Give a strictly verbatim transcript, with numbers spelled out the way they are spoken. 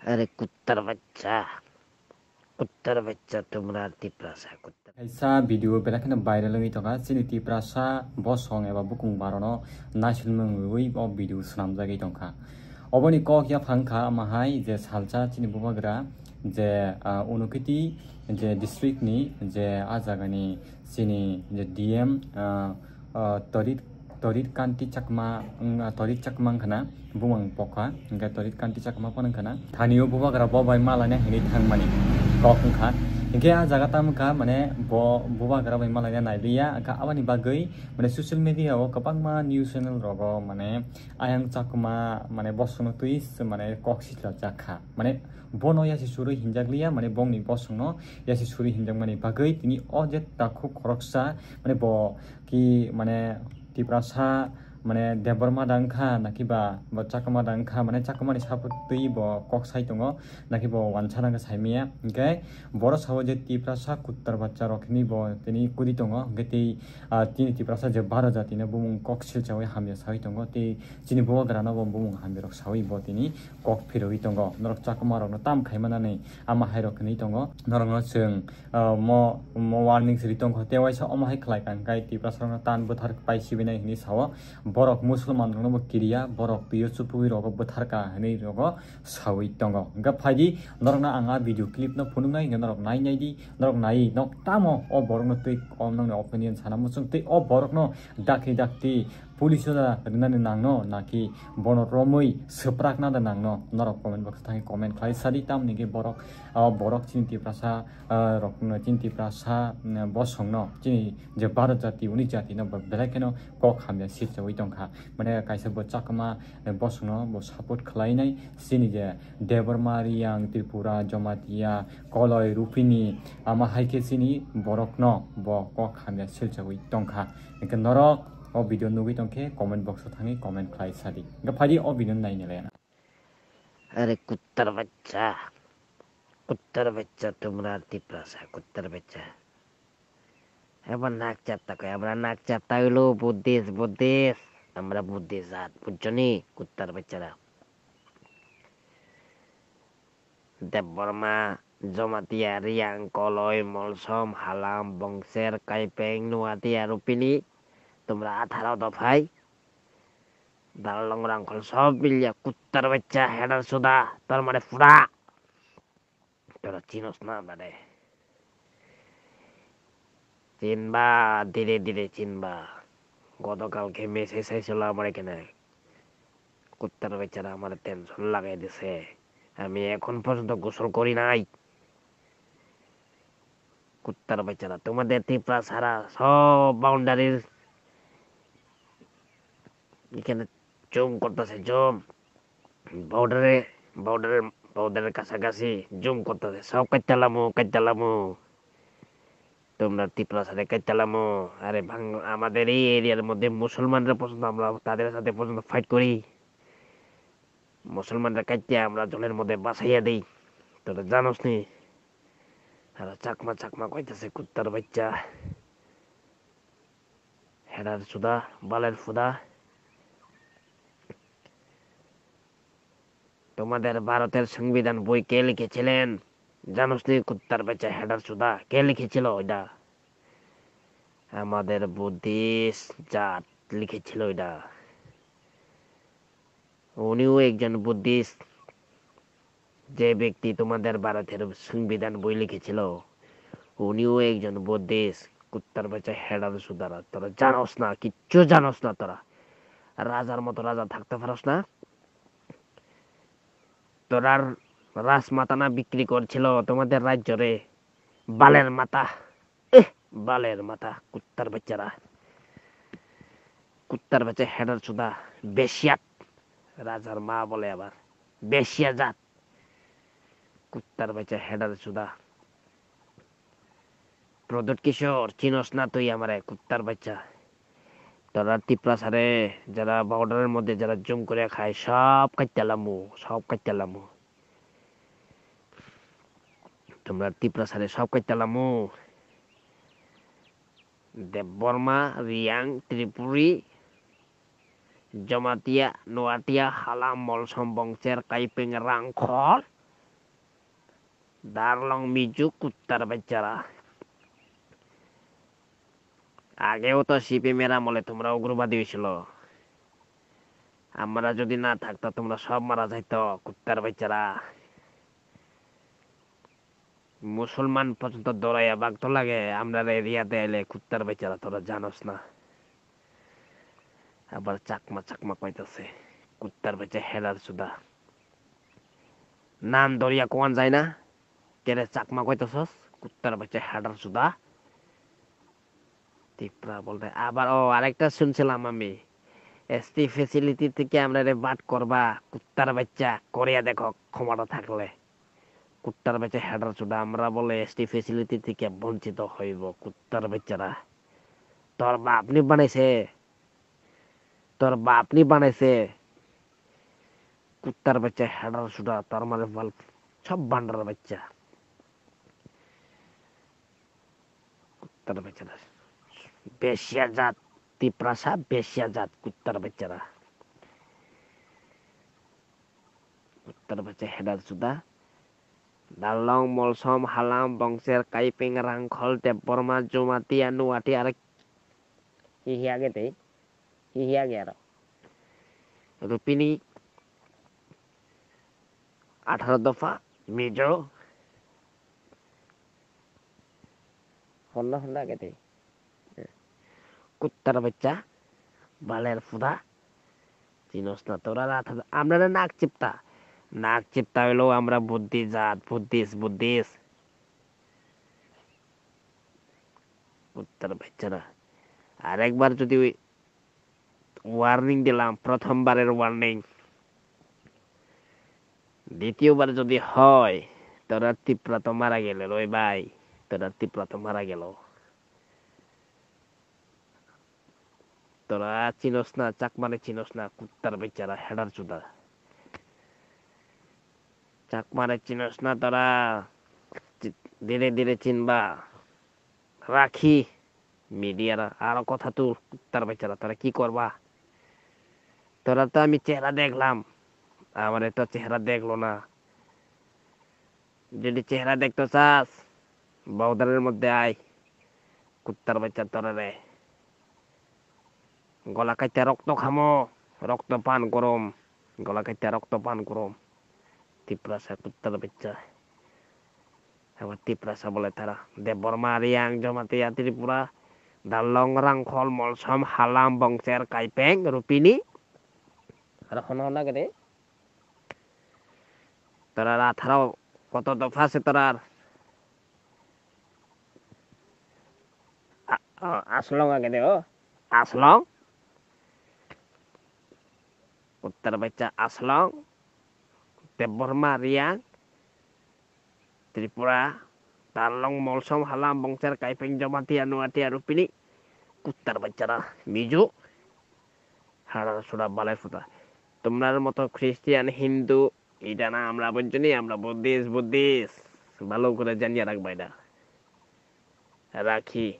Are kuttar bachcha, kuttar bachcha tumra Tiprasa kuttar. Kaisa video belai kheno viral wngwi tongkha, chini Tiprasa bosong eba bukung barono naisilmung rwui o video swnamjagwi tongkha. Oboni kok yaphang kha ama hai je salsa chini bubagra je, ah, Unakoti je district ni je a jagani chini je D M, ah, ah, Torit, Torit Kanti Chakma, wng, ah, Torit Chakma wngkha na, bumung pokha, hingkhe Torit Kanti Chakma phano wngkha na. Thani o bubagra bo bai malaina hinwi thangmani kok wngkha. Hingkhe a jaga tamo wngkha, mane bo bubagra bai malaina nailiya, wngkha aboni bagwi, mane social media o kwbangma news channel rogo, mane ayang Chakma, mane bosongno twi, mane kok sichla jakha. Mane bono yasi surwi hinjakliya, mane bongni bosongno yasi surwi hinjakmani bagwi tini o je takhuk khoroksa, mane bo ki, mane Tiprasa, mane Debbarma da wngkha, nakiba bo Chakma da wngkha, mane Chakmani support twi bo kok sai tongo, nakiba bo wansa nangkhe saimaya. Hingkhe boro sao je Tiprasa kuttar bachcha rok hinwi bo tini kudi tongo, hingkhe tei, ah, tini Tiprasa je baro jatino bumung kok silchaui hamya saui tongo, tei chini bubagrano bo bumung hamya rok saui bo tini kok phirogwi tongo. Norok Chakma rokno tam khai manani ama hai rok hinwi tongo. Norokno chwng, ah, mo, mo warning siri tongkha, tei waisa omo hai khlai kha, hingkhe Tiprasa rokno tan bwthar pai sibinai hinwi sao. Borok Musulman rokno bo kiriya, borok twiyo chupugwi rogo bwtharkha hinwi rogo saui tongo. Hingkhe phaidi norokno ang a video clip no phunuknai, hingkhe norok nai nai di, norok nai nok tamo o borokno twi o nokni opinion sana muchung tei o borokno dakti dakti police o da rinani nangno, naki bono romwi swprakna da nangno, norok comment box thangwi comment khlai sadi, tamni hwnkhe borok, ah, borok chini Tiprasa, ah, rokno chini Tiprasa, mm, bosongno chini je Bharat jati, uni jatino bo belai kheno kok hamya silchaui tongkha. Mane kaisa bo Chakma, eh, bosongno bo support khlainai, chini je Debbarma, Riyang, Tripura, Jamatia, Koloi, Rupini, ama hai khe chini borokno bo kok hamya silchaui tongkha. Hingkhe norok o video nugwi tongkhe comment box o thangwi comment khlai sadi. Hingkhe phaidi o video naini laiya. Are kuttar bachcha, kuttar bachcha tumra Tiprasa kuttar bachcha. Eba nakchap ta koi, amra nakchap ta holo Buddhist, Buddhist. Amra Buddhist jat, bujjoni? Kuttar bachchara. Debbarma, Jamatia, Riyang, Koloi, Molsom, Halam, Bongser, Kaipeng, Nuatia, Rupini, tumra atharo dophai. Dalong rangkhol sob milia kuttar bachcha hedar suda, tor mane pura. Tora chinos na mane. Chinba, dire dire chinba. গতকালকে message আইছিল আমার এখানে। কুত্তার বাচ্চারা আমার tension লাগাই দিছে। আমি এখন পর্যন্ত গোসল করি নাই। কুত্তার বাচ্চারা, তোমাদের ত্রিপুরা ছাড়া সব বাউন্ডারির এখানে জুম করতেছে, জুম। বর্ডারে, বর্ডারের, বর্ডারের কাছাকাছি জুম করতেছে। সব কাটতালামু, কাটতালামু। তোমরা ত্রিপুরা ছাড়া কাটতালামু। আরে ভাং-, আমাদের এই এরিয়ার মধ্যে মুসলমানরা পর্যন্ত, আমরা তাদের সাথে পর্যন্ত ফাইট করি। মুসলমানরা কাটতে আমরা জলের মধ্যে বাসাইয়া দেই। তোরা জানোস নি? আর চাকমা, চাকমা কইতাছে কুত্তার বাচ্চা। হেডার সুদা, বালের ফুদা। তোমাদের ভারতের সংবিধান বই কে লিখেছিলেন? জানোস নি কুত্তার বাচ্চা হেডার সুদা? কে লিখেছিল ওইটা? আমাদের বুদ্ধিস্ট জাত লিখেছিল ওইটা। উনিও একজন বুদ্ধিস্ট। যে ব্যক্তি তোমাদের ভারতের সংবিধান বই লিখেছিল, উনিও একজন বুদ্ধিস্ট। কুত্তার বাচ্চা হেডার সুদারা, তোরা জানোস না, কিচ্ছু জানোস না তোরা। রাজার মতো রাজা থাকতে পারোস না? তোরার রাজমাতা না বিক্রি করছিল তোমাদের রাজ্যরে? বালের মাথা। এহ, বালের মাথা, কুত্তার বাচ্চারা। কুত্তার বাচ্চা হেডার সুদা, বেশিয়াত। রাজার মা বলে আবার, বেশিয়া জাত। কুত্তার বাচ্চা হেডার সুদা। প্রদ্যুৎ কিশোর, চিনস না তুই আমারে, কুত্তার বাচ্চা। তোরা ত্রিপুরা ছাড়ে যারা বর্ডারের মধ্যে যারা জুম করে খায়, সব কাটতালামু, সব কাটতালামু। তোমরা ত্রিপুরা ছাড়ে সব কাটতালামু। দেববর্মা, রিয়াং, ত্রিপুরী, জমাতিয়া, নোয়াটিয়া, হালাম, মলসম, বংশের, কাইপেং, Rangkhol, Darlong Miju kuttar bachara. আগেও তো সিপিএম এর আমলে তোমরা উগ্রবাদী হয়েছিল। আমরা যদি না থাকতো, তোমরা সব মারা যাইতো, কুত্তার বাচ্চারা। মুসলমান পর্যন্ত দৌড়াইয়া ভাগতো লাগে, আমরা এরিয়াতে এলে কুত্তার বাচ্চারা, তোরা জানোস না। আবার চাকমা চাকমা কইতাছে, কুত্তার বাচ্চা হেলার সুদা। নাম ধরিয়া কোয়ান যায় না? কেরে চাকমা কইতাছস? কুত্তার বাচ্চা হেডার সুদা। ত্রিপুরা বলতে আবার, ও, আরেকটা শুনছিলাম আমি, এসটি ফ্যাসিলিটি থেকে আমরা রে বাট করবা। কুত্তার বাচ্চা, করিয়া দেখো ক্ষমতা থাকলে। কুত্তার বাচ্চা হেডার সুদা, আমরা বলে এসটি ফ্যাসিলিটি থেকে বঞ্চিত হইব। কুত্তার বাচ্চারা, তোর বাপ নি বানাইছে, তোর বাপ নি বানাইছে। কুত্তার বাচ্চা হেডার সুদা, তার মানে বল সব বান্ডার বাচ্চা। কুত্তার বাচ্চারা, বেশিয়া জাত, তিপ্রাসা বেশিয়া জাত, কুত্তার বাচ্চারা। কুত্তার বাচ্চা হেডার সুদা। Darlong, Molsom, Halam, Bongser, Kaipeng, Rangkhol, Debbarma, Jumatia, Nuati, আর কি কি আগে দেই? কি কি আগে আরো? রুপিনি, আঠারো দফা, মিজো। হন্না হন্না আগে দেই। কুত্তার বাচ্চা, বালের ফুদা। চিনোস না তোরা রাত, আমরা না নাক চিপতা। নাক চিপতা হইলো আমরা বুদ্ধি জাত, বুদ্ধিস, বুদ্ধিস। কুত্তার বাচ্চারা। আরেকবার যদি ওই ওয়ার্নিং দিলাম, প্রথমবারের ওয়ার্নিং। দ্বিতীয়বার যদি হয়, তোরা তিপ্রা তো মারা গেলে রই ভাই, তোরা তিপ্রা তো মারা গেল। তোরা চিনোস না, চাকমারে চিনোস না, কুত্তার বাচ্চারা, হেডার চুদা। চাকমারে চিনোস না তোরা, চি-, ধীরে ধীরে চিনবা। রাখি, মিডিয়ার আরো কথা তুল, কুত্তার বাচ্চারা, তোরা কি করবা? তোরা তো আমি চেহারা দেখলাম, আমার তো চেহারা দেখলো না। যদি চেহারা দেখতে চাস, বর্ডারের মধ্যে আয়, কুত্তার বাচ্চা তোরা রে। গলা কাইটা রক্ত খামো, রক্ত পান করম, গলা কাইটা রক্ত পান করম। তিপ্রাসা কুত্তার বাচ্চা। আবার তিপ্রাসা বলে তারা। দেববর্মা, রিয়াং, জমাতিয়া, ত্রিপুরা, দারলং, রাংখল, মলসম, হালাম, বংসের, কাইপেং, রুপিনি। আর হন হন আগে রে। তোরা আঠারো কত দফা আছে তোরার? আ-, আ-, আসলং আগে দে, ও। আসলং। উত্তর বাচ্চা আসলং। দেববর্মা, রিয়াং। ত্রিপুরা, তারলং, মলসম, হালাম, বংসের, কাইপেং, জমাতিয়া, নুয়াতিয়া, রুপিনি, কুত্তার বাচ্চারা, মিজু, হাড়া সুরা বালাই ফুটা। তোমরার মতো খ্রিস্টিয়ান, হিন্দু, এটা না আমরা বুঝছি, আমরা বুদ্ধিস্ট, বুদ্ধিস্ট। ভালো করে জানিয়ে রাখবা এটা। রাখি।